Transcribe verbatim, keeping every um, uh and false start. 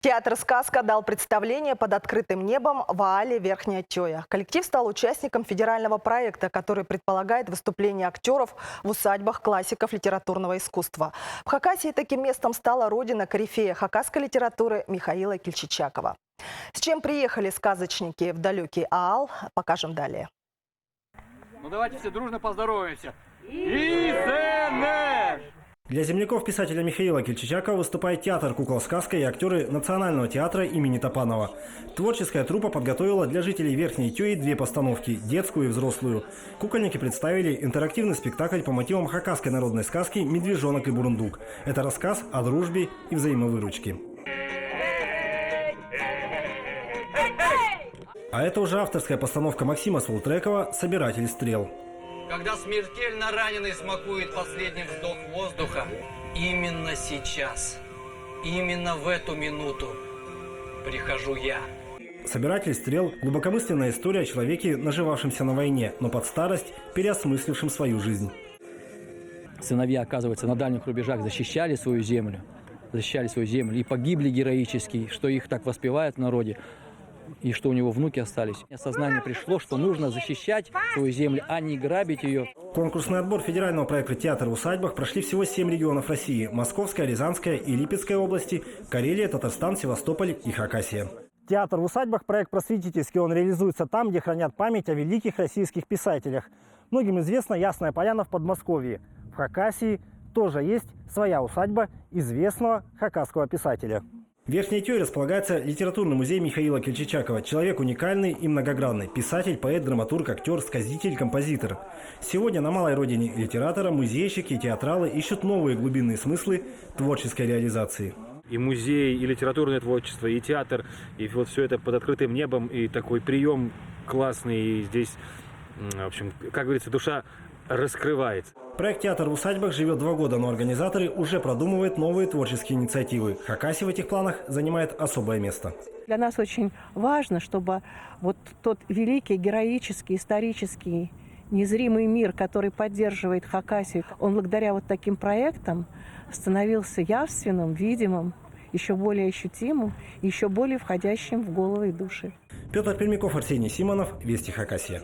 Театр «Сказка» дал представление под открытым небом в аале Верхняя Тёя. Коллектив стал участником федерального проекта, который предполагает выступление актёров в усадьбах классиков литературного искусства. В Хакасии таким местом стала родина корифея хакасской литературы Михаила Кильчичакова. С чем приехали сказочники в далёкий аал, покажем далее. Ну, давайте все дружно поздороваемся. Изеннер! Для земляков писателя Михаила Кильчичакова выступает театр «Кукол-сказка» и актёры Национального театра имени Топанова. Творческая труппа подготовила для жителей Верхней Тёи две постановки, детскую и взрослую. Кукольники представили интерактивный спектакль по мотивам хакасской народной сказки «Медвежонок и бурундук». Это рассказ о дружбе и взаимовыручке. А это уже авторская постановка Максима Султрекова «Собиратель стрел». Когда смертельно раненый смакует последний вздох воздуха, именно сейчас, именно в эту минуту прихожу я. «Собиратель стрел» — глубокомысленная история о человеке, наживавшемся на войне, но под старость переосмыслившем свою жизнь. Сыновья, оказывается, на дальних рубежах защищали свою землю, защищали свою землю и погибли героически, что их так воспевают в народе, и что у него внуки остались. Осознание пришло, что нужно защищать свою землю, а не грабить её. Конкурсный отбор федерального проекта «Театр в усадьбах» прошли всего семь регионов России: Московская, Рязанская и Липецкая области, Карелия, Татарстан, Севастополь и Хакасия. «Театр в усадьбах» — проект просветительский, он реализуется там, где хранят память о великих российских писателях. Многим известна Ясная Поляна в Подмосковье. В Хакасии тоже есть своя усадьба известного хакасского писателя. В Верхней Тёе располагается литературный музей Михаила Кильчичакова. Человек уникальный и многогранный. Писатель, поэт, драматург, актёр, сказитель, композитор. Сегодня на малой родине литератора музейщики и театралы ищут новые глубинные смыслы творческой реализации. И музей, и литературное творчество, и театр, и вот всё это под открытым небом, и такой приём классный, и здесь, м, в общем, как говорится, душа раскрывается. Проект «Театр в усадьбах» живёт два года, но организаторы уже продумывают новые творческие инициативы. Хакасия в этих планах занимает особое место. Для нас очень важно, чтобы вот тот великий, героический, исторический, незримый мир, который поддерживает Хакасию, он благодаря вот таким проектам становился явственным, видимым, ещё более ощутимым, ещё более входящим в головы и души. Пётр Пермяков, Арсений Симонов, «Вести Хакасия».